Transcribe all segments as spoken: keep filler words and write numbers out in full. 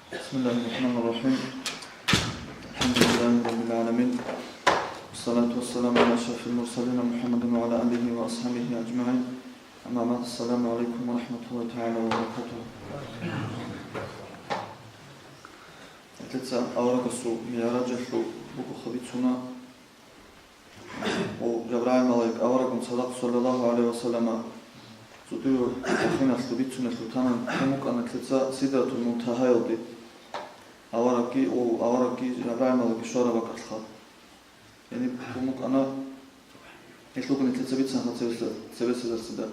بسم الله الرحمن الرحيم. الحمد لله رب العالمين. والصلاة والسلام على أشرف المرسلين محمد وعلى آله وأصحابه أجمعين. أما بعد، السلام عليكم ورحمة الله تعالى وبركاته. Гьелъица аварагасул мигӀражалъул буго хабицуна. Ва Жабраил малаик аварагун цадахъ, саллаллагьу гӀалайгьи ва саллама, цӀудуе вахиналъул бицуналъув танан тун вукӀана нилъеца Сидратул Мунтагьаялде. Аварагги, ва аварагги Жабраил малаикги щвараб бакӀалъха. Гьениб тун вукӀана, гьелъ буго нилъеца бицанха цебесезарцида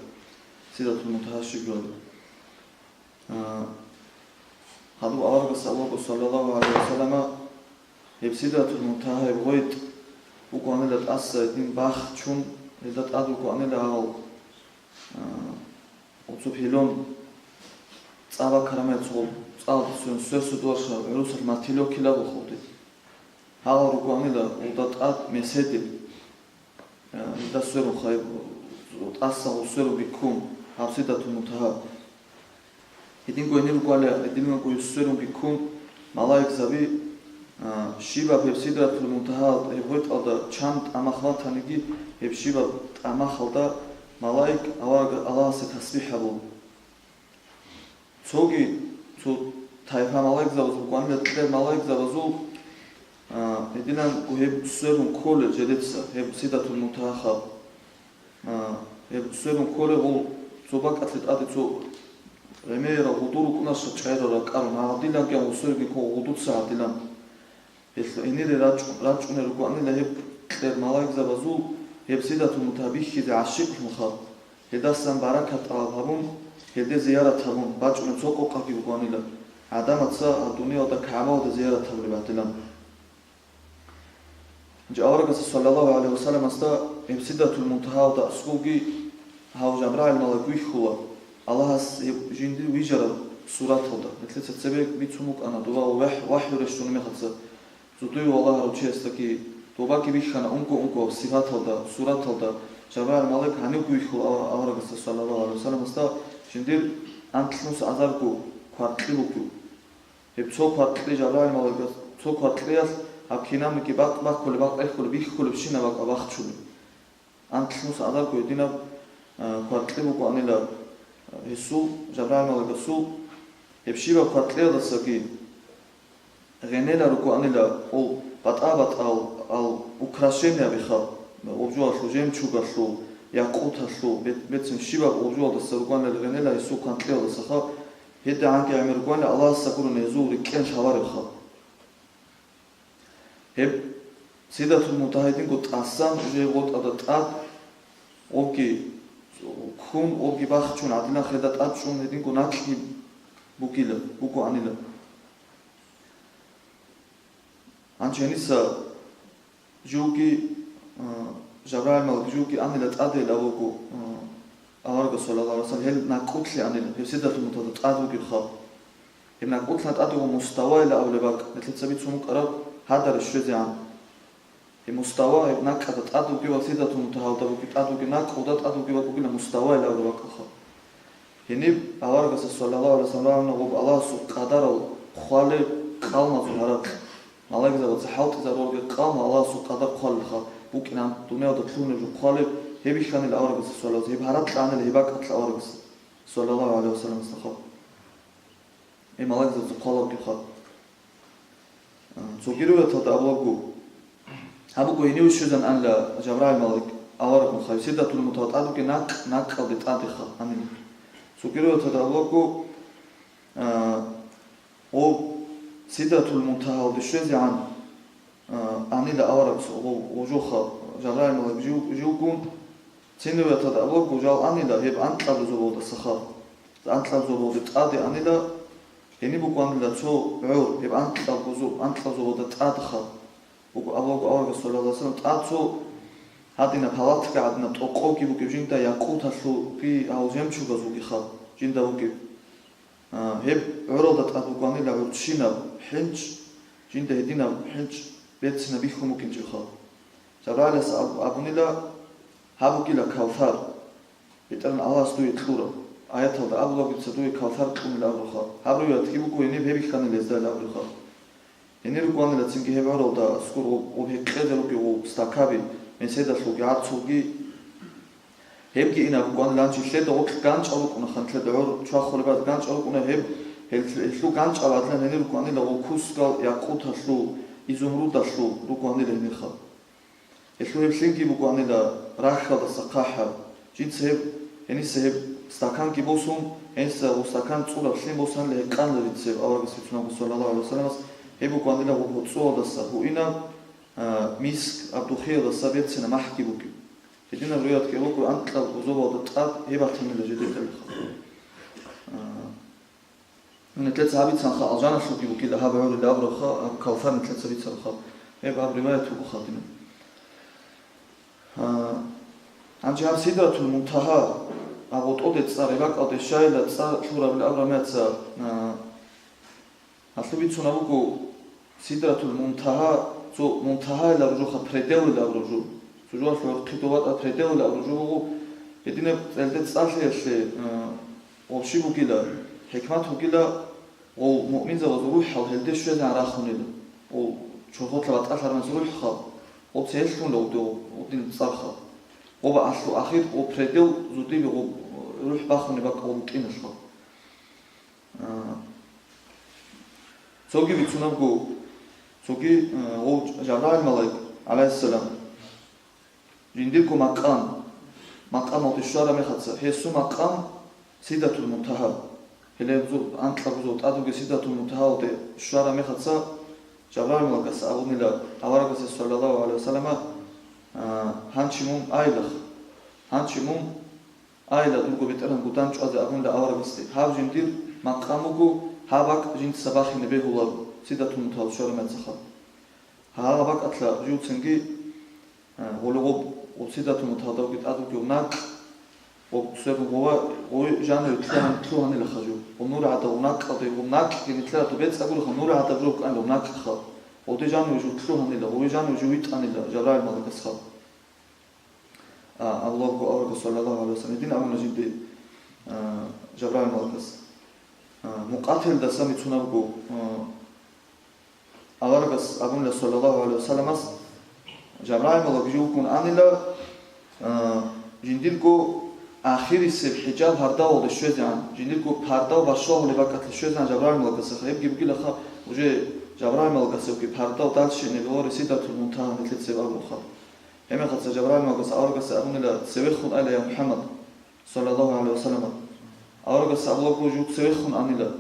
Сидратул Мунтагьа щиб жоялда. А, гьадуб аварагас абулаго, саллаллагьу гӀалайгьи ва саллама, гьеб Сидратул Мунтагьа, гьеб гъветӀ букӀанила тӀаса гьедин бахчун, гьелда тӀад букӀанила гьал, а, оцо пилон цӀа бакарамай цо цӀалда сверун, сверсудуларха гӀурусалъ мотылёкилабухъулде. Гьал рукӀанила гьелда тӀад меседил. Гьелда сверун хай-, тӀаса гьел сверун биккун, гьаб Сидратул Мунтагьа. Гьединго гьенир рукӀвала, гьединго гьел сверун биккун, малаикзаби, а, щибаб гьеб Сидратул Мунтагьа, гьеб гъветӀалда чан тӀамах ватаниги, гьеб щибаб тӀамахалда малаик авараг Аллагьасе тасбихӀ гьабун. Цоги, цо тайпа малаикзабазул, гьаниб кьер малаикзабазул, а, гьединан гьеб сверун кколел жидеца, гьеб Сидратул Мунтагьаха. А, гьеб сверун кколел гьел цо бакӀалъе тӀаде цо гӀемерал гъудур рукӀунаша чӀайрал ракӀарун, гьадиланги гьел сверги ккол гъудуца гьадилан. Гьелъ гьенире рачӀун, рачӀунел рукӀанила гьеб кьер малаикзабазул гьеб Сидратул Мунтагьа бихьизе гӀащикълъунха, гьелдасан баракат тӀалаб гьабун, гьелде зиярат гьабун, бачӀунеб цо къокъабги букӀанила, гӀадамаца гьаб дуниялда КагӀбаялда зиярат гьабулеб гьадилан. Гьанже аварагас, саллаллагьу гӀалайгьи ва салламасда, гьеб Сидратул Мунтагьаялда аскӀовги гьав Жабраил малаик вихьула, Аллагьас гьеб жиндир вижараб сураталда, нилъеца цебе бицун букӀана, доба вахӀ-, вахӀю рещтӀунеб мехалъ. ЦӀудуе валагьарав чиясдаги добаги бихьана унго-унго сипаталда, сураталда, Жабраил малаик гьанивго вихьула ава-, аварагасда, саллаллагьу гӀалайгьи ва салламасда, жиндир анлънус азарго кваркьи бугев. Гьеб цо кваркьи Жабраил малаикас, цо кваркьиялъ гьаб кинабниги бакъ баккулеб, бакъ рехулеб, бихьулебщинаб бакӀа бахчулеб. Анлънус азарго гьединаб, а, кваркьи букӀанила, а, гьесул, Жабраил малаикасул. Гьеб щибаб кваркьиялдасаги гъенела рукӀанила, ол батӀа-батӀал, ал украшениябиха, обжуалъул, жемчугалъул, якъуталъул, бет-, бецин щибаб обжуалдаса рукӀанила гъенела гьесул кваркьиялдасаха, гьедигӀанги гӀемер рукӀанила Аллагьасда гурони гьезул рикӀкӀен лъаларебха. Гьеб Сидратул Мунтагьа гьединго тӀасан, уже гъотӀада тӀад, гъобги ккун, гъобги бахчун, гьадинан хеда тӀад чӀун гьединго накьги бугила, бугоанила. Гьанже гьениса живги, а, Жабраил малаик живги анила тӀаде ил авуго, а, Аварагас, саллаллагьу гӀалайгьи ва саллам, гьел накӀкӀулъанила, гьев Сидратул Мунтагьада тӀад вугеб халкъ. Гьеб накӀкӀулъан тӀаде ва мустава ила абулеб бакӀ, нилъеца бицун букӀараб гьадаре щвезегӀан. Гьеб мустава, гьеб накӀкӀада тӀад вугев ва Сидратул Мунтагьалда вугев, тӀад вугев накӀкӀуда тӀад вугев бакӀ бугила мустава ила абулеб бакӀалха. Гьениб аварагасда, саллаллагьу гӀалайгьи ва саллам, рагӀуна гъоб Аллагьасул къадарал хъвалеб къалмазул гьаракь. Малаикзабаца хӀалтӀизарулги къалма Аллагьасул къадар хъвалелха, букӀинан дуниялда лъугьунеб жо хъвалеб, гьеб бихьанила аварагасда, саллаллагьу гӀалайгьи ва саллам, гьеб гьаракьанила гьеб бакӀалъа аварагасда, саллаллагьу гӀалайгьи ва саллам, гьесда хъвал. Гьеб малаикзабаца хъвалабги хъвал. А, цоги риваяталда абулаго, гьаб буго гьенив щвезан анила Жабраил малаик аварагун хай, Сидратул Мунтагьал тӀад бугеб накӀ-, накӀкӀалде тӀадеха анила. Цоги риваяталда абулаго, а, Гъоб Сидратул Мунтагьалде щвезегӀан, а, анила аварагас гъо-, гъожоха Жабраил малаик жив-, живгун, цинги ятада абулаго жал анила гьеб анкьаб зобалдасаха. Анкьаб зобалде тӀаде анила, гьениб букӀанила цо гӀор, гьеб анкьаб гозо-, анкьаб зобалда тӀадха. Буго абулаго аварагас, саллаллагьу гӀалайгьи ва саллам, тӀад цо гьадинаб палатка гӀадинаб тӀокъовги бугеб жинда якъуталъулги гьал жемчугаз бугеха, жинда бугеб. А, гьеб гӀоралда тӀад букӀанила гӀурччинаб хӀинчӀ, жинда гьединаб хӀинчӀ берцинаб бихьун букӀинчӀебха. Жабраилас аб-, абунила, гьаб бугила Кавсар, БетӀергьан Аллагьас дуе кьураб. аяталда абулеб буго, дуе кавсар кьунила абуха. Гьаб риваятги буго, гьениб гьеб бихьанила гьезда абуха. Гьенир рукӀанила цинги гьеб гӀоралда аскӀор гъоб, гъоб гьекъезе ругел гъоб стакаби, меседалъулги гӀарцулги. Гьебги инаб букӀанила, гьанже лъеда гъоркь ганчӀал рукӀуна, хан лъеда гӀор чвахулеб баз ганчӀал рукӀуна, гьеб, гьел-, гьелъул ганчӀал гӀадлан гьенир рукӀанила гъол кусгал якъуталъул, изумрудалъул рукӀанила гьенирха. Гьелъул гьеб лъинги букӀанила рахьалдаса хъахӀаб. Жинца гьеб, гьениса гьеб стаканги босун, гьениса гъол стакан цӀураб лъим босанила гьекъанила жинца гьеб аварагас бицунабго, саллаллагьу гӀалайгьи вассаламас, гьеб букӀанила гъоб гьоцӀоялдаса гьуинаб, а, миск, абдухиялдаса берцинаб махӀги бугеб. Гьединаб риваят кколеб буго, анкьаб гъозолалда тӀад гьеб батанила жидедалъха. А, нилъеца гьабицанха, алжаналъулги бугила гьаб гӀорилан абураха, гьаб кавсар нилъеца бицараха. Гьеб гьаб риваят бугоха гьадинаб. А, гьанже гьаб Сидратул Мунтагьа, гьаб гъотӀоде цӀар, гьеб бакӀалде щайила цӀар лъурабилан абураб мехалъ, а, гьалъуб бицунаб буго Сидратул Мунтагьа, цо мунтагьайилан абураб жоха, пределилан абураб жо. Цо жоялъул гьоркьоб ватӀа пределилан абураб жо буго. Гьединаб гьелде цӀар лъеялъе, а, гъоб щиб бугила, хӀикмат бугила, гъол муъминзабазул рухӀал гьелде щвезегӀан рахунила. Гъол чорхолъа ватӀалъараб рухӀха, гъоб цеялъунила гъодин цӀарха. Гъоб алъул ахир, гъоб предел зодибе гъоб рухӀ бахунеб бакӀ гъоб букӀиналъха. А, цоги бицунабго, цоги, а, гъов Жабрагьил малаик, гӀалайгьиссалам, жиндирго макъам, макъамалде щвараб мехалъ, гьесул макъам Сидратул Мунтагьа. Гьеле гьезул анкьаб гъозул тӀад бугеб Сидратул Мунтагьаялде щвараб мехалъ, Жабрагьил малаикас абунила аварагасде, саллаллагьу гӀалайгьи вассалам, а, гьанже мун айилан, гьанже мун айила дурго БетӀергьан гудан чӀвазе абунила аварагасде. Гьаб жиндир макъам буго, гьаб бакӀ жинца бахине бегьуларо, Сидратул Мунтагьаялде щвараб мехалъха. Гьаб бакӀалъа живцинги, а, гъоле гъоб, гъоб Сидратул Мунтагьаялда бугеб тӀад бугеб накь, гъоб цебе гъова, гъой жаниве лъугьан-, лъугьанилаха жо. Гъоб нур гӀадаб накьалде, гъоб накьги нилъер гьадуб бецӀ гурехъан, нур гӀадаб жо букӀанила гъоб накьха. Гъоде жаниве жо лъугьанила, гъове жаниве жо витӀанила Жабрагьил малаикасха. А, Аллагьасул авараг, саллаллагьу гӀалайгьи вассалам, гьедин абуна жинде, а, Жабрагьил малаикас. А, Мукъатилдасан бицунабго, а, аварагас абунила, саллаллагьу гӀалайгьи вассаламас, Жабрагьил малаик живго вукӀун анила, а, жиндирго ахирисеб хӀижаб гьардавалде щвезегӀан, жиндирго пардав бащвагьулеб бакӀалъе щвезегӀан Жабрагьил малаикасха. Гьебги бугилаха, уже Жабрагьил малаикасебги пардав дальше не бегьуларо Сидратул Мунтагьа нилъеца гьеб абулха. Гьеб мехалъ Жабрагьил малаикас аварагасе абунила, цевехун айила, я МухӀаммад, саллаллагьу гӀалайгьи вассалам. Аварагас абулаго жив цевехун анила.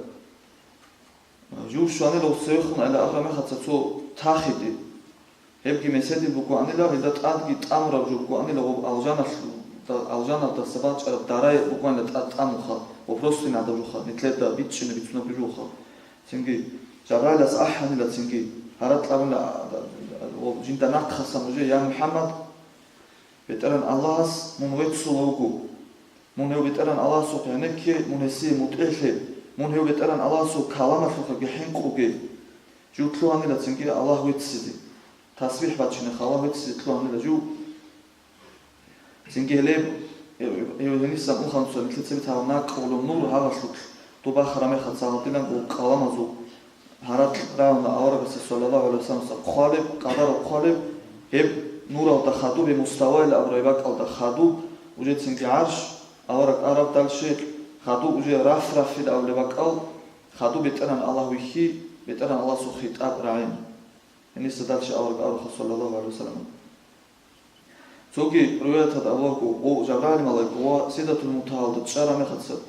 Жив щванила гъов цевехун айила абураб мехалъ цо тахиде. Гьебги меседил бугоанила, гьелда тӀадги тӀамураб жо бугоанила, гъоб алжаналъ-, алжаналдаса бачӀараб дарай бугоанила тӀад тӀамулха, гъоб росинаб жоха, нилъеда бичӀчӀине бицунаб жоха. Цинги Жабрагьилас ахӀанила, цинги гьаракь абуна, а, а, а, жинда нахъасан уже, я МухӀаммад, БетӀергьан Аллагьас мун веццулев вуго. Мун гьев БетӀергьан Аллагьасухъе гӀенекке, мун гьесие мутӀигӀлъе, мун гьев БетӀергьан Аллагьасул каламалъухъеги хӀинкъуге. Жив лъугьанила цинги Аллагь веццизе. ТасбихӀ бачине Аллагь веццизе лъугьанила жив. Цинги гьелеб, гьев гьенисан унхъанцо нилъеца битӀараб накъулеб нур гьабалъулъ дуб бахараб мехалъ гьалдилан гъул къаламазул гьаракь рагьуна аварагасда, саллаллагьу гӀалайгьи вассаламасда, хъвалеб, къадараб хъвалеб, гьеб нуралда хадуб, гьеб муставайилан абураб бакӀалда хадуб, уже цинги гӀарш, авараг араб дальше, хадуб уже раф-рафил абулеб бакӀал, хадуб БетӀергьан Аллагь вихьи, БетӀергьан Аллагьасул хитӀаб рагӀи. Гьениса дальше авараг араха, саллаллагьу гӀалайгьи вассалам. Цоги риваяталда абулаго, гъо-, Жабрагьил малаик ва Сидратул Мунтагьалда чӀараб мехалъ,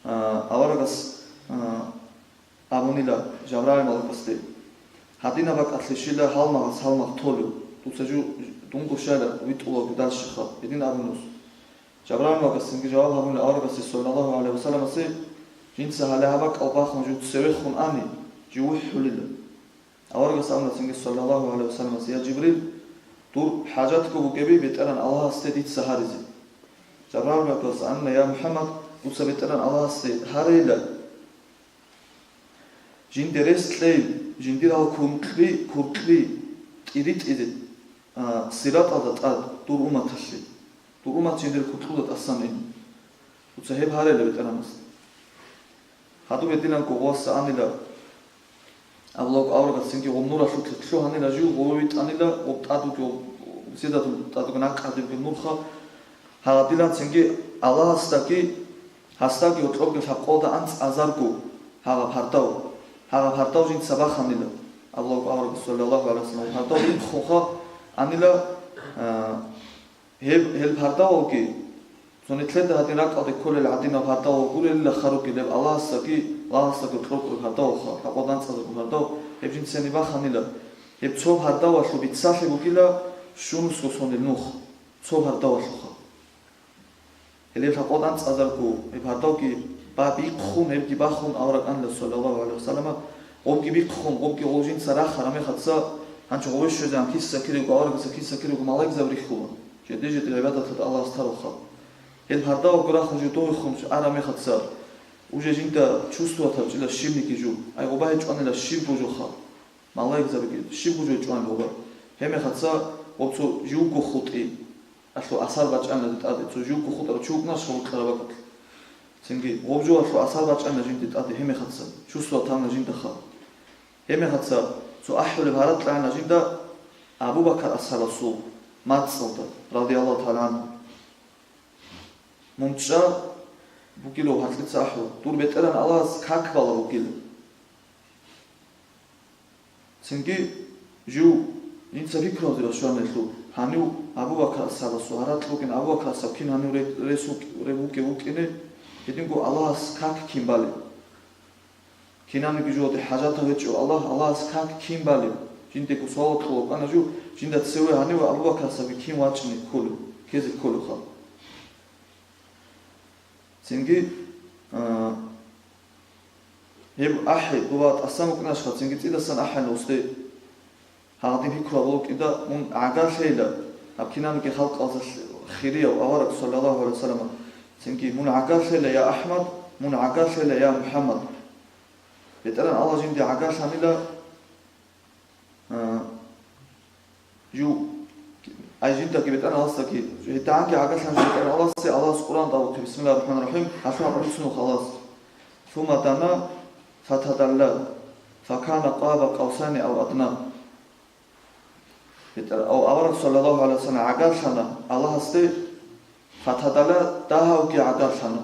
а, аварагас, а, абунила Жабрагьил малаикасде: «Гьадинаб бакӀалъе щила гьалмагъас гьалмагъ толев, дуца жу-, дунго щайила витӀулев дальшиха», — гьедин абунус. Жабрагьил малаикас цинги жаваб гьабунила аварагасе, саллаллагьу гӀалайгьи вассаламасе: «Жинца гьале гьаб бакӀал бахун жив цевехун ани, жив вухӀулила». Аварагас абуна цинги, саллаллагьу гӀалайгьи вассаламас: «Я Жибрил, дур хӀажатго бугеби БетӀергьан Аллагьасде дица гьаризе». Жабрагьил малаикас абуна: «Я МухӀаммад, дуца БетӀергьан Аллагьасде гьарейила, жинде рес кьейин, жиндир гьал куркьби, куркьби тӀиритӀизе, а, сираталда тӀад дур умматалъе, дур уммат жиндир куркьулда тӀасан ин». Дуца гьеб гьарейила БетӀергьанасда. Гьадуб гьединан гъоваса анила, абулаго аварагас цинги гъоб нуралъулъе лъугьанила жив, гъове витӀанила, гъоб тӀад вугев, цидадул тӀадго накӀкӀадибги нурха. Гьагъадилан цинги Аллагьасдаги, гьасдаги гьоркьобги лъабкъоялда анцӀазарго гьагъаб гьардав, гьагъаб гьардав жинца баханила, абулаго аварагас, саллаллагьу гӀалайгьи вассалам, гьардав риххунха анила, а, гьеб, гьел гьардавалги, цо нилъеда гьадин ракӀалде кколел гӀадинаб гьардавал гурелила харуги, гьеб Аллагьасдаги, Аллагьасдаги кьуркьур гьардавалха, лъабкъоялда анцӀазарго гьардав, гьеб жинцани баханила, гьеб цо гьардавалъул бицалъи бугила щунусго сонил нух, цо гьардавалъуха. Гьеле лъабкъоялда анцӀазарго гьеб гьардавги ба-, бихъун, гьебги бахун авараг анила, саллаллагьу гӀалайгьи вассалама, гъобги бихъун, гъобги гъов жинца рахараб мехалъ, гьанже гъове щвезегӀан киса ккарабго, аварагасда киса ккарабго малаикзаби рихьула, жеде-жеде гӀибадаталда Аллагьас таралха. Гьел гьардавалго рахун жо довехун араб мехалъ, уже жинда чувствовать гьабичӀила щибниги жо, ай гъоба гьечӀонила щибго жоха, малаикзабиги щибго жо гьечӀонила гъоба. Гьеб мехалъ гъоб цо живго хутӀи, алъул асар бачӀана жинда тӀаде, цо живго хутӀарав чи вукӀунарищха бокьараб бакӀалъ? Цинги гъоб жоялъул асар бачӀана жинда тӀаде гьеб мехалъ, чувствовать гьабуна жиндаха. Гьеб мехалъ цо ахӀулеб гьаракь лъугӀана жинда Абу Бакар асхӀабасул мацӀалда, радияллагьу тагӀала гӀангьу. Мун чӀа, бугилав гьаркьица ахӀула, дур БетӀергьан Аллагьас как балеб бугила. Цинги жив жинца пикруялде бачӀана гьелъул, гьанив Абу Бакар асхӀабасул гьаракь бугин, Абу Бакар асхӀаб кин гьанив ре-, рес вукӀ-, ре-, вугев вукӀине, гьединго Аллагьас как кин балеб? Кинабниги жоялде хӀажатав гьечӀев Аллагь, Аллагьас как кин балеб? Жиндего суал кьула вукӀана жив, жинда цеве гьанив Абу Бакар асхӀабги кин вачӀине кколев, ккезе кколевха. Цинги, а, гьеб ахӀи, дуба тӀасан вукӀинарищха, цинги цӀидасан ахӀана усде. Гьагъадин пикру гьабулев вукӀида, мун гӀагарлъейила, гьаб кинабниги халкъалда хирияв авараг, саллаллагьу гӀалайгьи вассалам, цинги, мун гӀагарлъейила, я АхӀмад, мун гӀагарлъейила, я МухӀаммад. БетӀергьан Аллагь жинде гӀагарлъанила, а, жив, ай жиндаги БетӀергьан Аллагьасдаги, гьедигӀанги гӀагарлъана БетӀергьан Аллагьасе, Аллагьас Къуръан абухъе, бисмиллагьир рахӀманир рахӀим, гьалъул гьаб бицунеб Аллагьас. Сумма дана фатадалла, факана къаба къавсайни ав адна. БетӀер-, ав-, авараг, саллаллагьу гӀалайгьи вассалам, гӀагарлъана Аллагьасде, фатадалла, дагьавги гӀагарлъана.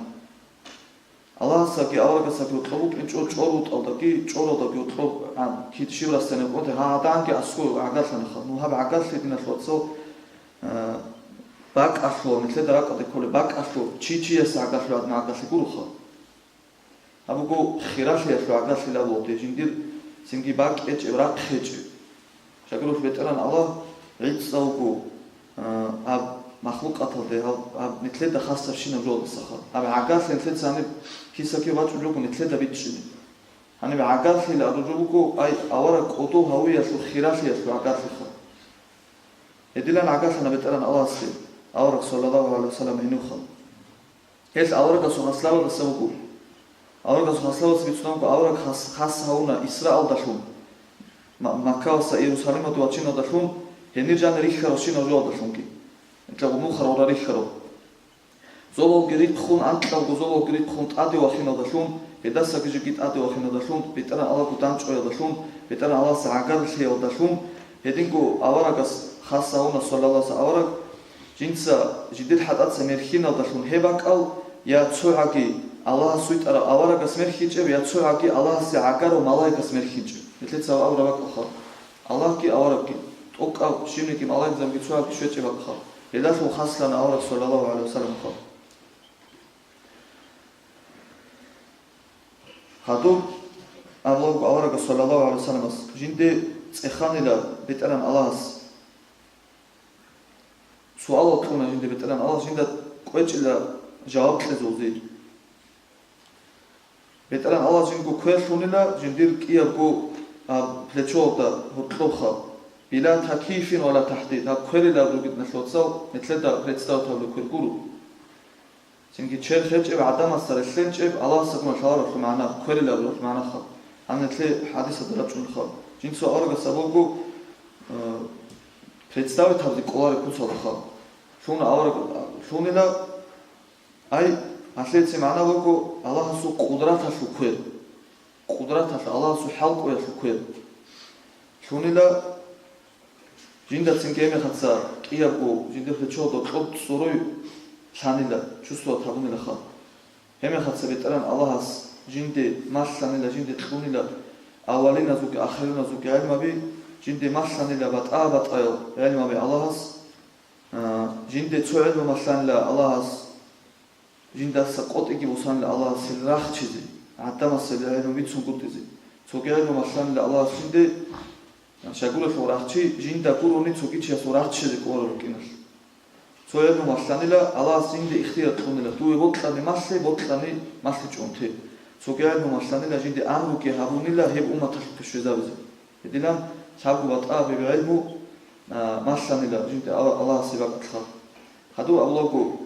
Аллагьасдаги аварагасдаги гьоркьоб букӀинчӀо чӀор вутӀалдаги, чӀоралдаги гьоркьоб, а, кид щиб расстояние кӀватӀе, гьагъадинги аскӀов гӀагарлъанаха. Ну, гьаб гӀагарлъи, диналъул вацал, а, бакӀалъула, нилъеда ракӀалде кколеб бакӀалъула, чи чиясе гӀагарлъи гӀадин гӀагарлъи гуроха. Гьаб буго хиралъиялъул гӀагарлъи абулеб, жиндир цинги бакӀ гьечӀеб, рахъ гьечӀеб. Щайгурелъул БетӀергьан Аллагь гӀицӀавго, а, гьаб махлукъаталде, гьаб, гьаб нилъеда хасабщинаб жоялдасаха. Гьаб гӀагарлъи нилъеца гьаниб киса-кив бачӀунеб буго нилъеда бичӀчӀине. Гьаниб гӀагарлъи абураб жо буго, ай, авараг кӀодов гьавиялъул хиралъиялъул гӀагарлъиха. Гьединан гӀагарлъана БетӀергьан Аллагьасде авараг, саллаллагьу гӀалайгьи вассалам, гьенивха. Гьел аварагасул хаслабаздаса буго. Аварагасул хаслабаздаса бицунеб буго, авараг хас-, хас гьавуна Исраалдалъун, Ма-, Маккаялдаса Иерусалималде вачиналдалъун, гьенир жанир рихьарал щинал жоялдалъунги. Гьеб нухарал ра рихьарал. Зобалги риххун, анкьабго зобалги риххун тӀаде вахиналдалъун, гьедасаги жеги тӀаде вахиналдалъун, БетӀергьан Аллагьго дандчӀваялдалъун, БетӀергьан Аллагьасда гӀагарлъиялдалъун, гьединго аварагас хас гьавуна, саллаллагьу гӀалайгьи вассалам, авараг, жинца жидер хӀатӀаца мерхьиналдалъун гьеб бакӀал, я цогӀаги Аллагьас витӀарав аварагас мерхьичӀеб, я цогӀаги Аллагьасе гӀагарав малаикас мерхьичӀеб. Нилъеца гьаб абураб бакӀалха. Аллагьги аварагги, тӀокӀаб щибниги малаикзабиги цогӀабги щвечӀеб бакӀха. Гьелдалъун хаслъана авараг, саллаллагьу гӀалайгьи вассаламха. Гьадуб абулаго аварагас, саллаллагьу гӀалайгьи вассаламас, жинде цӀеханила БетӀергьан Аллагьас. Суал кьуна жинде БетӀергьан Аллагьас, жинда кӀвечӀила жаваб кьезе узи. БетӀергьан Аллагьас жинго квер лъунила жиндир кӀиябго, а, плечоялда гьоркьобха, била такйифин ва ла тахӀдид, гьаб кверилаб ругин, диналъул вацал, нилъеда представить гьабулеб квер гуро. Цинги черх гьечӀеб, гӀадамасда релълъенчӀеб, Аллагьасда гуна лъаларалъул магӀна, кверилаб рухӀ магӀнаха. Гьанна нилъее хӀадисалда рачӀунелха. Жинца аварагас абуго, э, представить гьабизе кӀолареб куцалдаха. Лъуна авараг, лъунила, ай, Гьалъеца магӀна буго Аллагьасул къудраталъул квер, къудраталъ Аллагьасул хӀалкӀуялъул квер. Лъунила жинда цинги гьебмехаца кӀиябго жиндир хечода кьоб цӀоруй лъанила, чувствовать гьабунилаха. Гьебмехаца БетӀеран Аллагьас жинде малъанила, жинде кьунила авалиназулги ахириназулги гӀелмаби, жинде малъанила батӀа-батӀаял гӀелмаби Аллагьас, а, жинде цо гӀелму малъанила Аллагьас, жиндаса къотӀиги босанила Аллагьас гьел рахчизе, гӀадамас гьел гӀелму бицунгутӀизе. Цоги гӀелму малъанила Аллагьас жинде, щайгурелъул рахчи жинда гурони цоги чиясул рахчизе кӀолареб букӀиналъ. Цо гӀелму малъанила Аллагьас жинде ихтияр кьунила, дуе бокьани малъе, бокьани малъичӀого унте. Цоги гӀелму малъанила жинде амруги гьабунила гьеб умматалъухъе щвезабизе. Гьединан лъабго батӀа гьеб гӀелму, а, малъанила жинде Алла-, Аллагьасе бакӀалъа. Гьадур абулаго,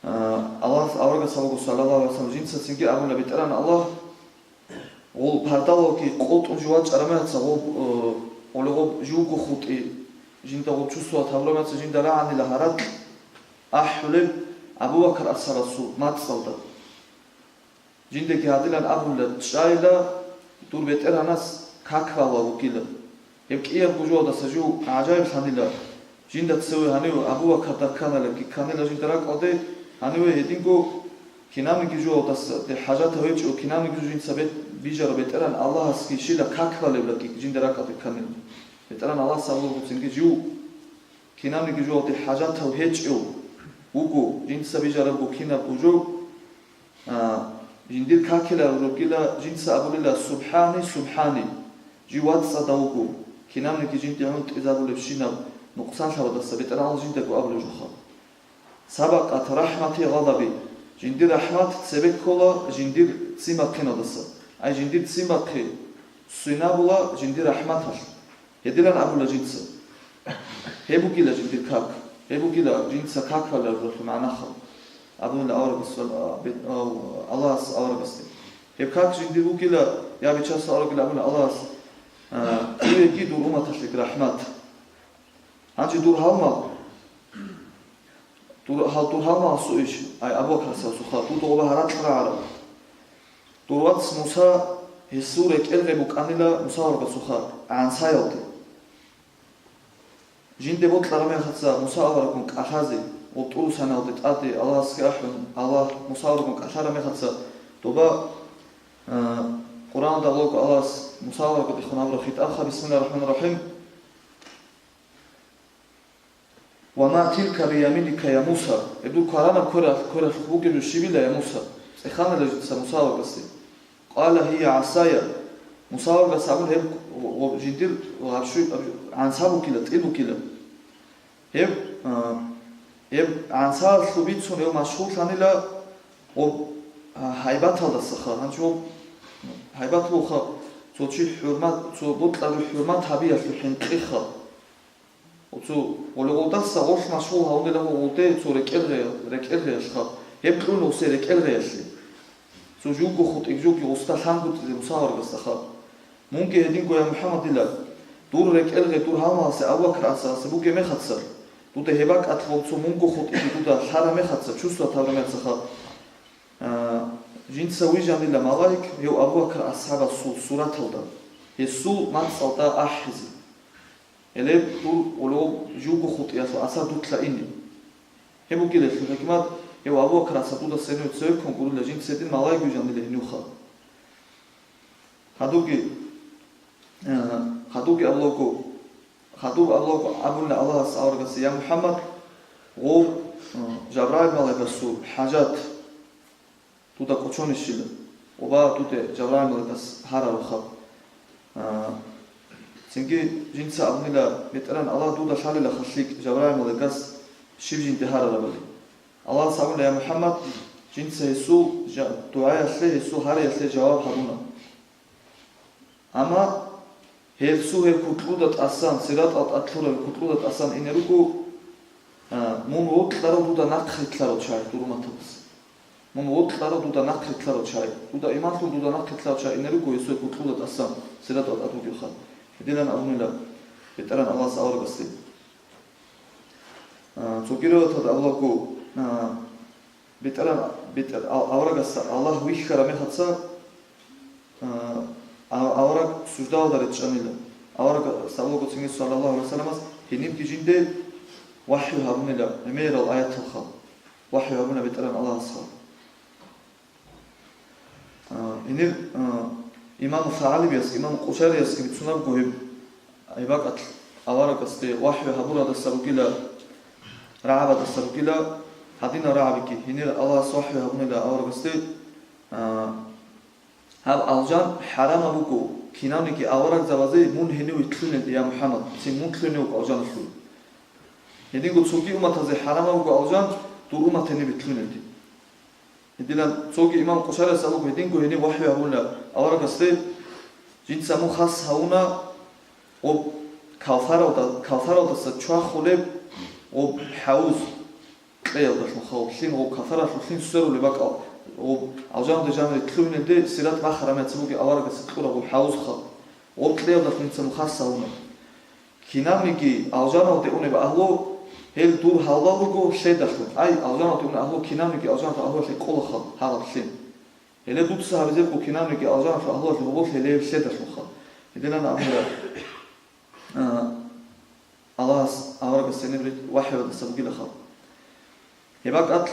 а, Аллагьас аварагас абуго, саллаллагьу гӀалайгьи ва саллам, жинца цинги абуна, БетӀеран Аллагь, гъол пардалалги къотӀун жо вачӀараб мехалъ гъоб, э, гъоле гъоб живго хутӀи, жинда гъоб чувствовать гьабураб мехалъ жинда рагӀанила гьаракь ахӀулеб Абу Бакар асхӀабасул мацӀалда. Жиндеги гьадинан абула, чӀайила дур БетӀергьанас как балеб вугила. Гьеб кӀиябго жоялдаса жив гӀажаиблъанила. Жинда цеве гьанив Абу Бакарда кканалаги кканила жинда ракӀалде, гьаниве гьединго кинабниги жоялдаса, де хӀажатав гьечӀев кинабниги жо жинца бет-, бижарав БетӀергьан Аллагьасги щила как балеб лаги жинда ракӀалде кканила. БетӀергьан Аллагьас абулеб буцинги жив кинабниги жоялде хӀажатав гьечӀев вуго, жинца бижарабго кинабго жо, а, жиндир какиларел ругила, жинца абулила, СубхӀани, СубхӀани, жив вацӀцӀадав вуго, кинабниги жинде гӀунтӀизабулебщинаб нукъсанлъабаздаса БетӀергьан Аллагь жиндаго абулеб жоха. Сабакъат рахӀмати гъадаби, жиндир рахӀмат цебе ккола жиндир ццин бахъиналдаса, ай жиндир ццин бахъи свинабула жиндир рахӀматалъ. Гьединан абула жинца. Гьеб бугила жиндир как. Гьеб бугила жинца как баларалъул магӀнаха. Абунила аварагас, а, бе-, а, Аллагьас аварагасде. Гьеб как жиндир бугила, я Бичасул аварагила абуна Аллагьас, а, дуеги дур умматалъеги рахӀмат. Гьанже дур гьалмагъ, дур, гьал дур гьалмагъасул иш, ай Абу Бакар асхӀабасухъа, дуда гъоба гьаракь рагӀараб. Дур вац Муса, гьесул рекӀел гъеб букӀанила Муса аварагасухъа гӀансаялде. Жинде бокьараб мехалъа Муса аварагун кӀалъазе, гъоб тӀурусаналде тӀаде Аллагьасги ахӀун, Аллагь Муса аварагун кӀалъараб мехалъа доба, а, Къуръаналда абулаго Аллагьас Муса аварагасдехун абураб хитӀабха, бисмиллагьир рахӀманир рахӀим. «Ва ма тилка бияминика, я Муса?» Гьеб дур кваранаб кверал-, квералъухъ бугеб жо щибила, я Муса? ЦӀеханила жинца Муса аварагасде. «Къала гьия гӀасая». Муса аварагас абун гьеб гъо-, гъо-, жиндир гъабщу-, гӀанса букила, тӀил букила. Гьеб, а, гьеб гӀансалъу бицун гьев машгъуллъанила гъоб, а, гьайбаталдасаха. Гьанчо гьоб гьайбат буха, цо чи хӀурмат, цо бокьарав хӀурмат гьабиялъул хӀинкъиха. Оцо гъолегъолдаса гъолъ машгъул гьавунила гъолде цо рекӀел гъе-, рекӀел гъеялъха, гьеб кьуна усе рекӀел гъеялъе. Цо жуго хутӀиг жуги гъуста лъангутӀизе Муса аварагасдаха. Мунги гьединго, я МухӀаммадила, дур рекӀел гъе дур гьалмагъасе Абу Бакр асхӀабасе бугеб мехаца, дуда гьеб бакӀалъ гъол цо мунго хутӀиги дуда лъараб мехаца, чувствовать гьабураб мехаца, а, жинца вижанила малаик гьев Абу Бакр асхӀабасул сураталда, гьесул мацӀалда ахӀизе. Гьеле дур гъоло жуго хутӀиялъул асар дутлъа ине. Гьеб бугелъул хӀикмат, гьев Абу Бакр асхӀаб дуда сенив цевеккун гурила жинца гьедин малаик вижанила гьенивха. Хадубги, э, хадубги абулаго, хадуб абулаго абуна Аллагьас аварагасде: «Я МухӀаммад, гъов, э, Жабраил малаикасул хӀажат дуда кӀочонищила, оба дуде Жабраил малаикас гьараруха». А, цинги жинца абунила, БетӀеран Аллагь дуда лъалила халлъикӀ Жабраил малаикас щиб жинде гьарарабали. Аллагьас абуна: «Я МухӀаммад, жинца гьесул жа-, дугӀаялъе, гьесул гьариялъе жаваб гьабуна». Амма гьелсул гьеб куклуда тӀасан, сиратал тӀад лъураб куклуда тӀасан ине руго, а, мун вокьарав дуда нахъ рилълъарал чагӀи дур умматалдаса. Мун вокьарав дуда нахъ рилълъарал чагӀи. Дуда иман лъун дуда нахъ рилълъарал чагӀи ине руго гьесул куклуда тӀасан, сиратал тӀад вугевха. Гьединан абунила БетӀеран Аллагьас аварагасде. А, цоги риваяталда абулаго, а, БетӀеран, бетӀер-, ав-, аварагасда Аллагь вихьараб мехалъ, а, а, авараг суждалда речӀчӀанила. Аварагасда Аллагьгоцинги саллаллагьу гӀалайгьи вассаламас гьенибги жинде вахӀю гьабунила, гӀемерал аяталха вахӀю гьабуна БетӀеран Аллагьасха. А, гьенир, а, имам СагӀалибияс, имам Къушайриясги бицунабго гьеб, гьеб бакӀалъ аварагасде вахӀю гьабурадаса ругила, рагӀабадаса ругила, гьадинал рагӀабиги, гьенир Аллагьас вахӀю гьабунила аварагасде, а, гьаб алжан хӀарамаб буго кинавниги аварагзабазе мун гьенив вилълъунелде, я МухӀаммад, цин мун лъугьунев вуго алжаналъул. Гьединго цоги умматазе хӀарамаб буго алжан дур уммат гьенив вилълъунелде. Гьединан цоги имам Къушайрияс абуго, гьединго гьениб вахӀю гьабуна аварагасде, жинца мун хас гьавуна гъоб Кавсаралда-, Кавсаралдаса чвахулеб гъоб хӀавуз кьеялдалъун хал, лъим гъоб Кавсаралъул лъим сверулеб бакӀал, гъоб алжанде жанре лъугьунелде сират бахараб мехалъ бугеб аварагасда кьураб гъоб хӀавуз хал. Гъоб кьеялдалъун гьениб мун хас гьавуна. Кинабниги алжаналде унеб агьлу, гьел дур гьалбал руго лъедалъун. Ай, алжаналде унеб агьлу, кинабниги алжаналъул агьлуялъе кӀолаха гьаб лъим. Гьеле дуца гьабизе буго кинабниги алжаналъул агьлуялъе гьоболлъи гьеле лъедалъунха. Гьединан абула, а, Аллагьас аварагас гьениб рит-, вахӀиялдаса бугилаха. Гьеб бакӀалъ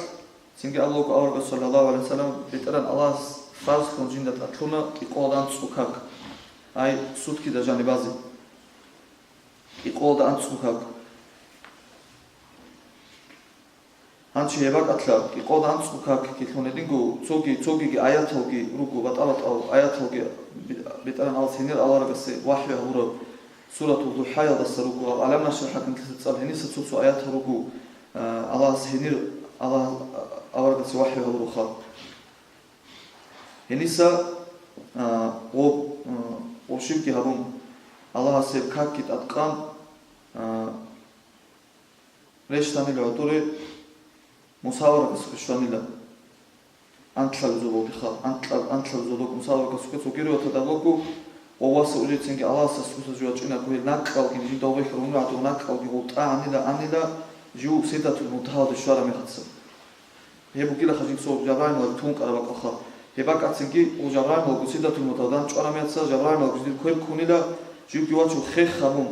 цинги абулаго аварагас, саллаллагьу гӀалайгьи вассалам, БетӀеран Аллагьас фарзлъун жинда тӀад лъуна кӀикъоялда анцӀго как, ай, суткида жаниб базе. КӀикъоялда анцӀго как. Гьанже гьеб бакӀалъа кӀикъоялда анцӀго какги лъун гьединго цоги, цогиги аяталги руго, батӀа-батӀал аяталги БетӀеран Аллагьас гьенир аварагасе вахӀю гьабураб Суратул ДухӀаялдаса руго, гьаб Алам нашрахӀ гьанкьиса цӀар гьениса цо-цо аятал руго, а, Аллагьас гьенир, Аллагь, а, аварагасе вахӀю гьабураха. Гьениса, а, гъоб, а, гъоб щибги гьабун, Аллагьас гьеб какги тӀадкъан, а, рещтӀанила гӀодоре, Муса аварагасухъе щванила. Анкьаб зобалдеха, анкьаб, анкьаб зобалде Муса аварагасухъе цоги риваяталда абулаго, ва васа улецинги Аллагьасда сусаз жугьа чӀинабго гьел накӀкӀалги, жинда вехьун гьатӀу накӀкӀалги гъолтӀа гьанила, анила жив Сидратул Мунтагьаде щвараб мехалъ. Гьеб бугилаха жинцо Жабраил малаик тункъараб бакӀалха. Гьеб бакӀацинги гъо Жабраил малаик Сидратул Мунтагьадан чӀвараб мехалъ Жабраил малаик жиндир квер ккунила, живги вачун хех гьабун,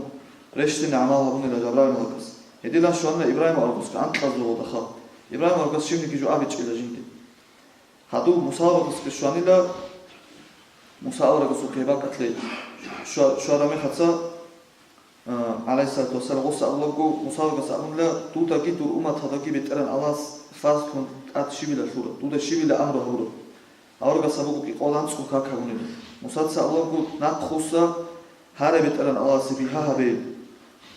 рещтӀине гӀамал гьабунила Жабраил малаикас. Гьединан щванила Ибрагьим аварагасухъе анкьаб зобалдаха. Ибрагьим аварагас щибниги жо абичӀила жинде. Гьадуб Муса аварагасухъе щванила, Муса аварагасухъе гьеб бакӀалъе щва-, щвараб мехалъ, а, гӀалайгьиссалату вассалам, гъос абулаго, Муса аварагас абунила, дудаги дур умматалдаги БетӀеран Аллагьас фарзлъун тӀад щибила лъураб, дуда щибила амру гьабураб. Аварагас абуго кӀикъоялда анцӀго как гьабунила. Мусаца абулаго, нахъуса гьаре БетӀеран Аллагьасе бигьа гьабе.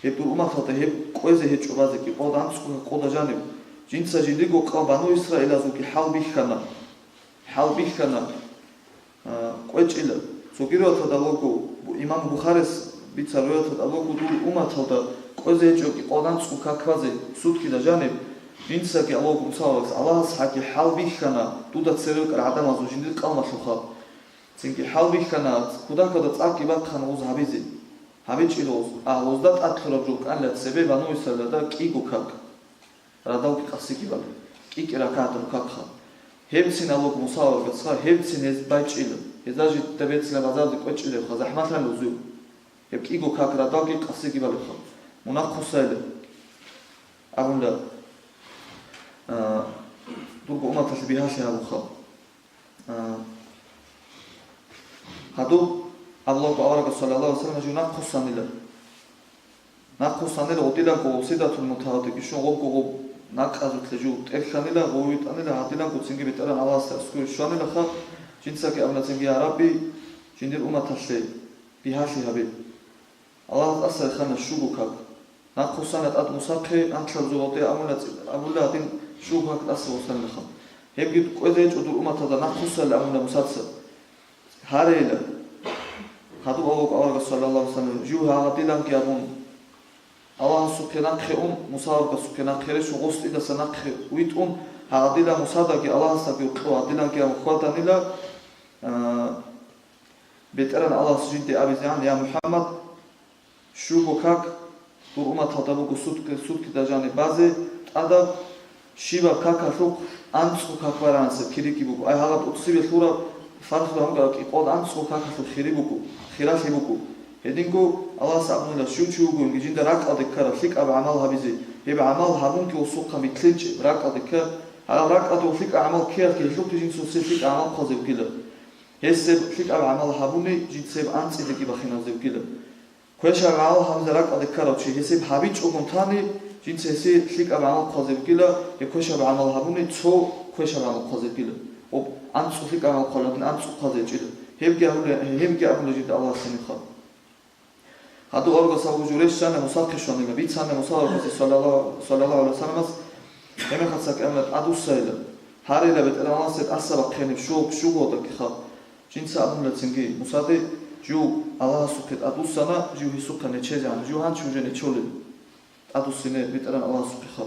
Гьеб дур умматалда гьеб кӀвезе гьечӀо базе кӀикъоялда анцӀго какъода жаниб. Жинца жиндирго къавм Бану Исраилазулги хӀал бихьана. ХӀал бихьана, а, кӀвечӀила. Цоги риваяталда абулаго, бу-, имам Бухарис бицараб риваяталда абулаго, дур умматалда кӀвезе гьечӀо кӀикъоялда анцӀго как базе, суткида жаниб. Жинцаги абулаго Муса аварагас, Аллагьас гьаги хӀал бихьана дуда церевекъарал гӀадамазул жиндир къавмалъухъа. Цинги хӀал бихьана, кутакалда цӀакъги бахъана гъоз гьабизе. ГьабичӀила гъоз, а гъозда тӀад лъураб жо кӀанила цебе Бану Исраилалда кӀиго как. Радалги къасиги балеб, кӀи-кӀи ракагӀат руккакха. Гьебцин абулаго Муса аварагасха, гьебцин гьез байчӀила. Гьезда жидда бецина базарде кӀвечӀилебха, захӀмалъан гьезул. Гьеб кӀиго как радалги къасиги балебха. Мун нахъ хъусайилан абунила, а, дурго умматалъе бигьалъи гьабунха. А, гьадуб Аллагьу аварагас, саллаллагьу гӀалайгьи вассалам, жив нахъ хъусанила. Нахъ хъусанила гъодилаго Сидратул Мунтагьаде щун гъобго гъоб накӀкӀазулъе жив тӀерхьанила, гъов витӀанила, гьадилаго цинги БетӀеран Аллагьасда аскӀове щванилаха, жинцаги абуна цинги: «Я Рабби, жиндир умматалъе бигьалъи гьабе». Аллагьас тӀаса рехана щуго как. Нахъ хъусана тӀад Мусахъе, анкьаб зобалде абуна ци-, абула гьадин щуго как тӀаса хъусанилаха. Гьебги кӀвезе гьечӀо дур умматалда нахъ хъусайилан абуна Мусаца. Гьарейила. Гьадуб Аллагьу аварагас, саллаллагьу гӀалайгьи вассалам, жив гьагъадиланги абун, Аллагьасухъе нахъе ун, Муса аварагасухъе нахъе рещун, гъос цӀидаса нахъе витӀун, гьагъадилан Мусадаги Аллагьасдаги кьо гьадиланги абун хьваданила, а, БетӀеран Аллагьас жинде абизегӀан: «Я МухӀаммад, щуго как дур умматалда буго сутки-, суткида жаниб базе тӀадаб, Щибаб какалъухъ анцӀго как баранасеб кириги буго. Ай, гьаб тӀоцебе лъураб фархлъи гьаб кӀикъоялда анцӀго какалъухъ хири буго, хиралъи буго. Гьединго Аллагьас абунила, щив чи вугониги жинда ракӀалде ккарав лъикӀаб гӀамал гьабизе, гьеб гӀамал гьабунги гьесухъа микълъинчӀеб ракӀалде ккар. Гьаб ракӀалде лъикӀаб гӀамал ккеялъе гьелъухъе жинца гьесие лъикӀаб гӀамал хъвазе вугила. Гьес гьеб лъикӀаб гӀамал гьабуни жинца гьеб анцӀидаги бахинабизе вугила. Квешаб гӀамал гьабизе ракӀалде ккарав чи гьес гьеб гьабичӀогун тани, жинца гьесие лъикӀаб гӀамал хъвазе вугила, гьеб квешаб гӀамал гьабуни цо квешаб гӀамал хъвазе вугила. Об анцӀго лъикӀаб гӀамал хъваладин анцӀго хъвазе гьечӀила. Гьебги абула, гьебги абуна жинда Аллагьас гьенибха. Гьадур аварагас абу жо рещтӀана Мусахъе щванила, бицана Муса аварагасде саллаллагьу, саллаллагьу гӀалайгьи вассаламас, гьеб мехалъ цо кӀиямат тӀадвуссайила. Гьарила БетӀергьан Аллагьасде тӀаса бахъинеб щуго, щуго дакӀиха. Жинца абунила цинги Мусаде, жив Аллагьасухъе тӀадвуссана, жив гьесухъа нечезегӀан, жив гьанчи уже нечолел тӀадвуссине БетӀергьан Аллагьасухъеха.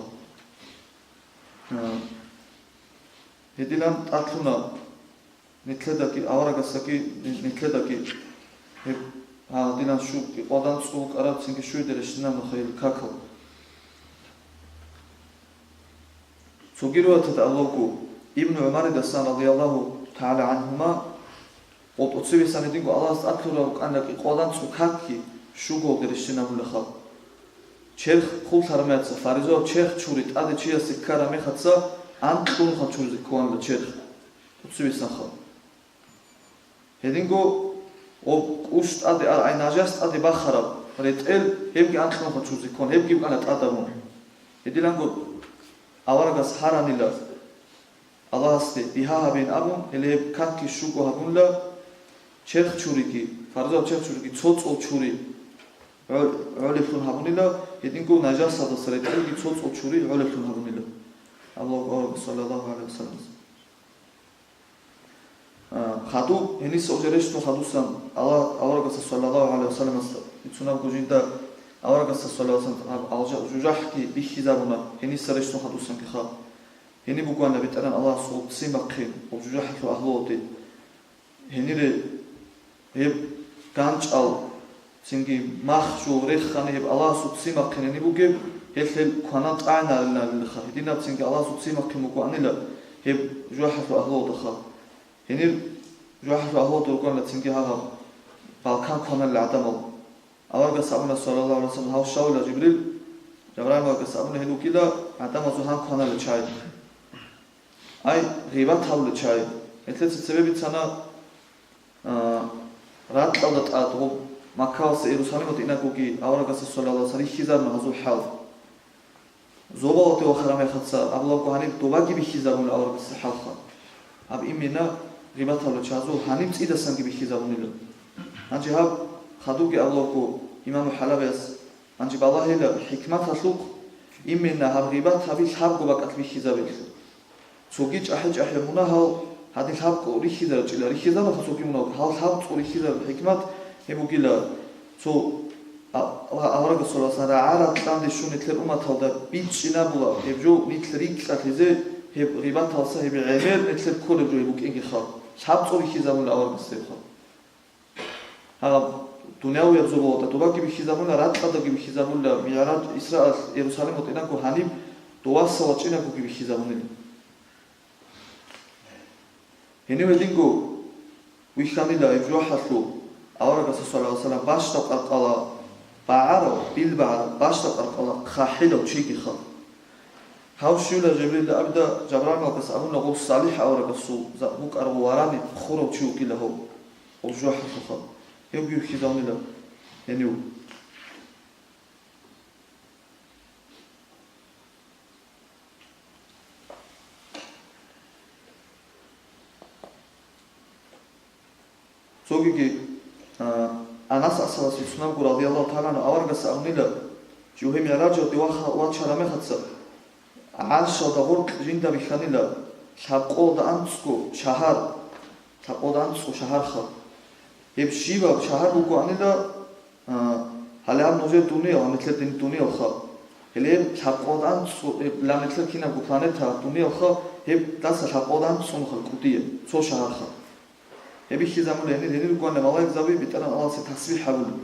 А, гьедилан тӀадлъуна нилъедаги, аварагасдаги, нилъедаги гьеб, гьадилан щуго кӀикъоялда анцӀго букӀараб, цинги щуялда рещтӀинабуна гьел какал. Цоги риваяталда абулеб буго, Ибну ГӀумаридасан, радияллагьу тагӀала гӀангьума, гьеб тӀоцебесан гьединго Аллагьас тӀад лъураб букӀана кӀикъоялда анцӀго какги щуголда рещтӀинабулеха. Черх хъублъараб мехалъ, фаризаяб черх чури тӀаде чиясе ккараб мехалъ анкьнуха чуризе кканила черх тӀоцебесанха. Гьединго гьеб кӀущ тӀаде ар-, ай нажас тӀаде бахараб ретӀел, гьебги анкьнуха чуризе ккан, гьебги букӀана тӀадабун. Гьедиланго аварагас гьаранила Аллагьасде бигьа гьабеян абун, гьеле гьеб какги щуго гьабунила, черх чуриги, фаризаяб черх чуриги цо цӀол чури гӀо-, гӀолеблъун гьабунила, гьединго нажасалдаса ретӀелги цо цӀол чури гӀолеблъун гьабунила. Аллагьу акбар, саллаллагьу гӀалайгьи вассаламас. А, хадуб, гьениса уже рещтӀун хадусан, Аллагь, аварагасда саллаллагьу гӀалайгьи вассаламас бицунеб буго жинда, аварагасда саллаллагьу гӀалайгьи вассаламас гьаб алжа-, жужахӀги бихьизабуна, гьениса рещтӀун хадусанги ха. Гьениб бугоан БетӀергьан Аллагьас гьеб ццин бахъин, гьеб жужахӀалъул агьлуялде. Гьенире гьеб ганчӀал, цинги мах жо рехани гьеб Аллагьасул ццин бахъин гьениб бугеб, гьелъ гьел кванан тӀагӀинарилаха. Гьединаб цинги Аллагьасул ццин бахъин бугоанила гьеб жужахӀалъул агьлуялдаха. Гьенир жужахӀалъул агьлуялда ругоанила цинги гьагъаб балкан кваналел гӀадамал. Аварагас абуна, саллаллагьу гӀалайгьи вассалам, гьав щавила Жибрил, Жабраил аварагас абуна, гьел вукӀила гӀадамазул гьан кваналел чагӀи. Ай, гъибат гьабулел чагӀи. Гьелъеца цебе бицана, а, ракьалда тӀад гьеб Маккаялдаса Иерусалималде инагоги аварагасда саллаллагьу гӀалайгьи вассалам рихьизаруна гьазул хӀал. Зобалалде вахараб мехалъ абулеб буго гьаниб добаги бихьизабуна аварагасда хӀалха. Гьаб именно гъибат гьабулел чагӀазул гьаниб цӀидасанги бихьизабунила. Гьанже гьаб хадубги абулеб буго имаму ХӀалабияс, гьанже балагьила хӀикматалъухъ, именно гьаб гъибат гьаби лъабго бакӀалъ бихьизабилъун. Цоги чӀахӀи-чӀахӀи мунагьал гьадин лъабкъо рихьизаричӀила, рихьизабаха цоги мунагьал, гьал лъабцӀул рихьизараб хӀикмат гьеб бугила, цо а-, а-, аварагасул васан рагӀа-ракьанде щун нилъер умматалда бичӀчӀинабула, гьеб жо нилъ рикьалъизе, гьеб гъибаталса гьеб гӀемер нилъер кколеб жо гьеб букӀинги хал, лъабцӀул рихьизабула аварагас гьеб хал. Гьаб дунявияб зобалалда добаги бихьизабуна, ракьалдаги бихьизабуна, МигӀраж, Исраалъ Иерусалималде инаго гьаниб доваса вачӀинагоги бихьизабунила. Гьенив гьединго вихьанила гьеб жужахӀалъул аварагасда, саллаллагьу гӀалайгьи вассалам, бащдаб къаркъала багӀарав, билбагӀараб, бащдаб къаркъала хъахӀилав чиги хал. Гьав щивла Жибрилда абида, Жабраил малаикас абуна, гъов салихӀ аварагасул за-, букӀарав варани хурав чи вукӀила гьав, гъов жужахӀалъухъа. Гьевги вихьизавнила гьенив. Цогиги, а, Анас асхӀабас бицунеб буго, радияллагьу тагӀала гӀангьу, аварагас абунила, жив гьеб МигӀражалде ваха-, вачараб мехалъ, гӀаршалда гъоркь жинда бихьанила лъабкъоялда анцӀго шагьар, лъабкъоялда анцӀго шагьарха. Гьеб щибаб шагьар бугоанила, А, гьале гьаб нужер дуниял, гьаб нилъер дин-, дуниялха. Гьеле гьеб лъабкъоялда анцӀго-, гьеб ла нилъер кинабго планета дуниялха, гьеб даса лъабкъоялда анцӀго мехалъ кӀудияб, цо шагьарха. Гьеб бихьизабуна гьенир, гьенир бугоана малаикзаби БетӀергьан Аллагьасе тасбихӀ гьабулеб.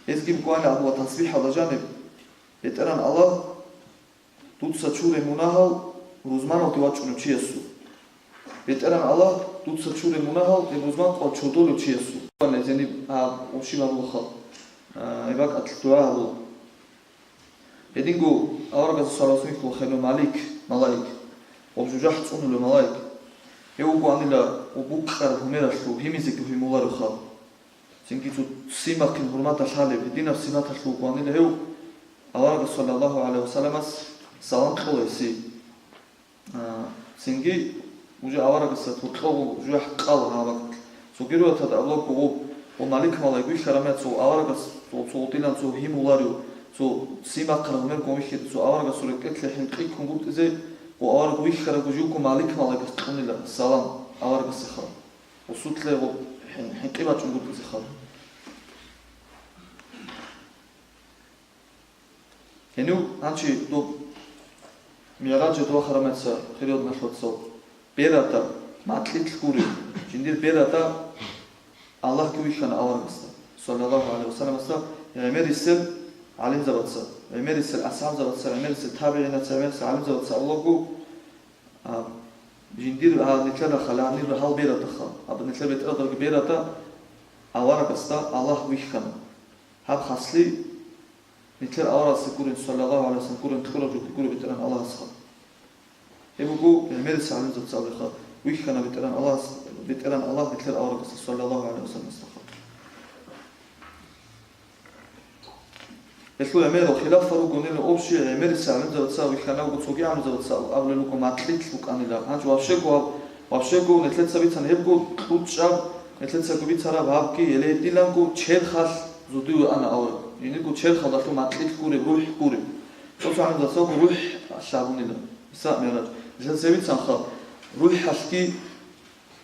Гьезги бугоана абула тасбихӀалда жаниб, БетӀергьан Аллагь, Дуца чурай мунагьал рузманалде вачӀунев чиясул. БетӀеран Аллагь, дуца чурай мунагьал гьеб рузман къо чодолев чиясул. Гьаниб гьаб ошиб гьабулаха, а, гьеб бакӀалъ дугӀа гьабула. Гьединго аварагасда салават-салам ккола хирияв Малик, малаик, гьеб жужахӀ цӀунулев малаик. Гьев вугоанила букӀараб гьумералъул гьимизеги гьимуларев хал. Цинги цо симахъин гьурматалъ гьалеб, гьединаб сипаталъув вугоанила гьев, аварагас, саллаллагьу гӀалайгьи вассаламас, салам кьола гьесие. А, цинги уже аварагасда гьоркьоб жужахӀ кьала гьаб бакӀалъ. Цоги риваяталда абулаго, гьеб, гьеб Малик малаик вихьараб мехалъ цо аварагас, цо, цо гьединан цо гьимуларев, цо симахъараб гьумергун вихьизе, цо аварагасул рекӀелъе хӀинкъи ккунгутӀизе, гьеб авараг вихьарабго живго Малик малаикас кьунила салам аварагасдехун. Гьесулъе гьеб хӀин-, хӀинкъи бачӀунгутӀизе хал. Гьенив гьанчи доб МигӀражалде вахараб мехалъ хириял диналъул вацал, берада, макьилъ гуреб, жиндир берада Аллагьги вихьана аварагасда, саллаллагьу гӀалайгьи вассаламасда, гӀемерисел гӀалимзабаца, гӀемерисел асхӀабзабаца, гӀемерисел табигӀинаца, гӀемерисел гӀалимзабаца абулаго, а, жиндир, а, нилъер рахъалъ, а, нилъер гьал берадахъа, аб-, нилъер бетӀералдаги берада аварагасда Аллагь вихьана. Гьаб хаслъи нилъер аварагасда гурин, саллаллагьу гӀалайгьи вассалам, гурин кьураб жоги гуреб БетӀеран Аллагьасха. Гьеб буго гӀемерисел гӀалимзабаца абулебха, вихьана БетӀеран Аллагьас, БетӀеран Аллагь нилъер аварагасда, саллаллагьу гӀалайгьи вассаламасдахъа. Гьелъул гӀемерал хилафал ругонила общий, гӀемерисел гӀалимзабаца вихьана вуго, цоги гӀалимзабаца абулел руго макьилъ букӀанила. Гьанже вообще-го, вообще-го нилъеца бицана гьебго кьучӀаб, нилъецаго бицараб гьабги, гьеле гьединанго черхалъ зодиве ана авараг. Гьенибго черхалдалъун макьилъ гуреб, рухӀ гуреб. Цо-цо гӀалимзабацаго рухӀ абунила. Исра МигӀраж. Нилъеца бицанха рухӀалъги,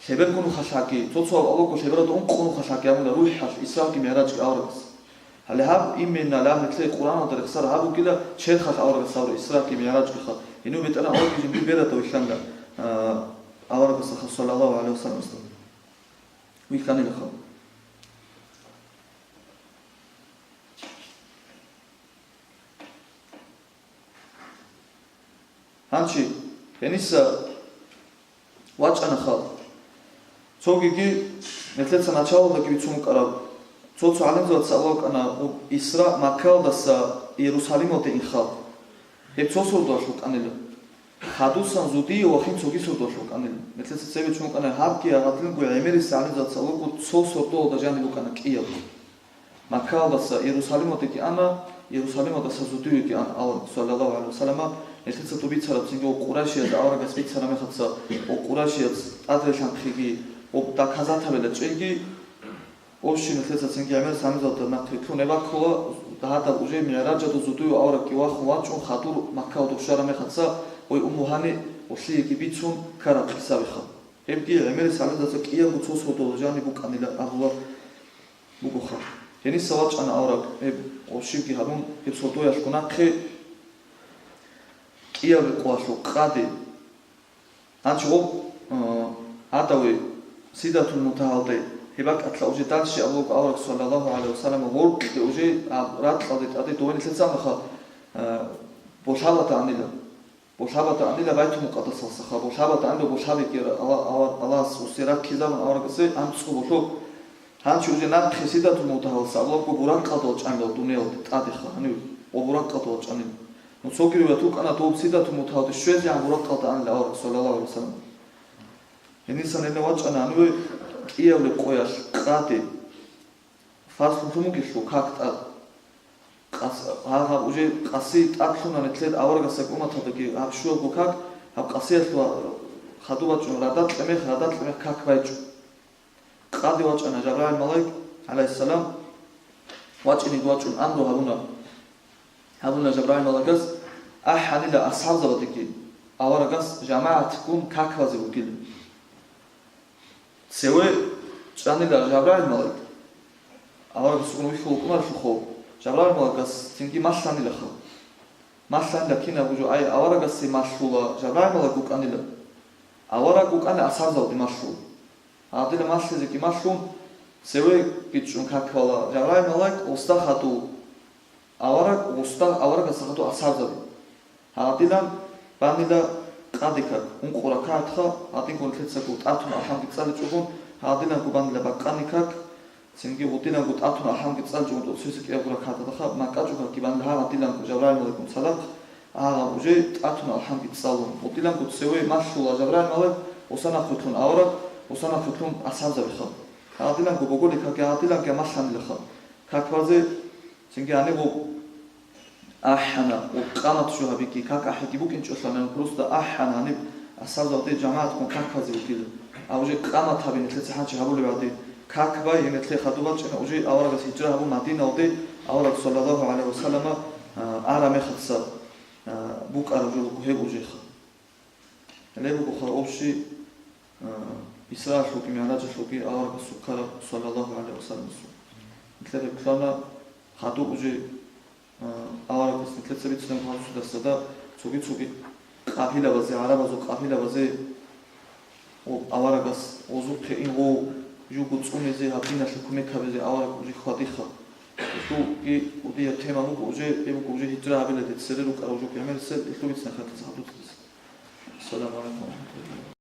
лъеберго нухалъ гьаги, цо-цо абулаго лъебералда ункъо нухалъ гьаги абуна рухӀалъ Исраги МигӀражги аварагас. Гьале гьаб именно гьаб нилъее Къуръаналда рехсараб гьаб бугила черхалъ аварагас гьабураб Исраги МигӀражгиха. Гьенив БетӀеран Аллагьги жиндир берада вихьана, а, аварагасдаха, саллаллагьу гӀалайгьи вассаламасда. Вихьанилаха. Гьанчи, гьениса вачӀана хал. Цогиги, нилъеца началалдаги бицун букӀараб, цо-цо гӀалимзабаца абулеб букӀана, Исра Маккаялдаса Иерусалималде ин хал. Гьеб цо сордоялъ букӀанила. Хадусан зодие вахин цоги сордоялъ букӀанила. Нилъеца цебе чӀун букӀана гьабги, гьадинго гӀемерисел гӀалимзабаца абулаго цо сордоялда жаниб букӀана кӀияб. Маккаялдаса Иерусалималдеги ана, Иерусалималдаса зодиеги ана, авараг, саллаллагьу гӀалайгьи вассалама, нилъеца доб бицараб цинги гьеб къурайшияз аварагас бицараб мехалъ, гьеб къурайшияз тӀадрилъанхъиги, гьеб доказать гьабила чӀейги, общий нилъеца цинги гӀемерисел гӀалимзабазда нахъе ккун гьеб баккула, гьадаб уже МигӀражалда зодиве аварагги вахун вачӀун хадур Маккаялде щвараб мехалъ, гьеб Умму Гьаниги гьелъиеги бицун ккараб къисабиха. Гьебги гӀемерисел гӀалимзабазда кӀиябго цо сордоялда жаниб букӀанила абула бугоха. Гьениса вачӀана авараг, гьеб гъоб щибги гьабун, гьеб сордоялъго нахъе кӀиябго къоялъул къаде. Гьанчи гъоб, э, гьадаве Сидратул Мунтагьалде гьеб бакӀалъа уже дальше абулеб авараг, саллаллагьу гӀалайгьи вассалам, гьоркье уже гьаб ракьалде тӀаде дове нилъеца амаха, э, болъабада анила. Болъабада анила Байтул-Мукъадасалдасаха, болъабада анила, болъабиги Алла-, Алла-, Аллагьас усе раккизабун аварагасе анцӀго болъоб. Гьанчи уже нахъе Сидратул Мунтагьалдаса абулаго буракъалда вачӀанила дуниялалде тӀадеха гьанив, ва буракъалда вачӀанила. Ну, цоги риваят букӀана, доб Сидратул Мунтагьалде щвезегӀан буракъалда анила авараг, саллаллагьу гӀалайгьи вассалам. Гьенисан гьенив вачӀана гьаниве кӀиябго къоялъ къаде. Фарзлъун лъун бугелъул как тӀад. Къас-, гьа-, гьаб уже къаси тӀад лъуна нилъер аварагасдаги умматалдаги гьаб щуялго как, гьаб къасиялъул хадуб бачӀун радакь мех, радакь мех как байчӀун. Къаде вачӀана Жабраил малаик, гӀалайгьиссалам, вачӀинеги вачӀун амру гьабуна. Гьабуна Жабраил малаикас, ахӀанила асхӀабзабаздаги, аварагас жамагӀатгун как базе бугилан. Цеве чӀанила Жабраил малаик. Аварагасукьун вихьулев вукӀуналъухъо, Жабраил малаикас цинги малъанилаха. Малъанила кинабго жо, ай, аварагасе малъула, Жабраил малаик вукӀанила. Авараг вукӀана асхӀабзабазде малъула. Гьадила малъизеги малъун, цеве бичӀчӀун как бала Жабраил малаик, гъосда хадув авараг, гъосда аварагасда хадув асхӀабзаби. Гьадилан банила къаде как, ункъо ракагӀатха, гьадинго нилъецаго тӀатун алхӀамги цӀаличӀого, гьадиланго банила бакъани как, цинги гьадиланго тӀатун алхӀамги цӀаличӀого тӀоцебесеб кӀиябго ракагӀаталдаха, макьачӀо какги банила гьадиланго Жабраил малаикун цадахъ, гьагъаб уже тӀатун алхӀамги цӀалун, гьадиланго цеве малъула Жабраил малаик, гьоса нахъвилълъун авараг, гьоса нахъвилълъун асхӀабзабиха. Гьадиланго боголи какги, гьадиланго малъанилаха. Как базе, цинги гьаниб АхӀана, ва къамат жо гьабиги, как ахӀиги букӀинчӀолъанани, просто ахӀана гьаниб асхӀабзабазде жамагӀатккун как базе вукӀила. А уже къамат гьабин нилъеца хӀанчи гьабулеб гӀади, как бай гьенетлъе хадуб бачӀина, уже аварагас гьижра гьабун Мадиналде, авараг, саллаллагьу гӀалайгьи ва саллама, а, араб мехалъ, а, букӀараб жо буго гьеб ужеха. Гьеле бугоха общий, а, Исраалъулги МигӀражалъулги аварагасул ккараб, саллаллагьу гӀалайгьи ва салламасул. Нилъер гьеб ккана хадуб уже, а, аварагас нилъеца бицунеб гьабсудасда цоги-цоги къабилабазе, гӀарабазул къабилабазе, о, аварагас озухъе ин гъов жуго цӀунизе, гьаб диналъе кумек гьабизе авараг уже хьвадиха. Гьелъулги кӀудияб тема буго уже, гьеб буго уже гьижра гьабиладе цере рукӀарав жо гӀемерисел, гьелъул бицунеб хадуб цадуцадаса. Ассаламу гӀалайкум ва рахӀматуллагь.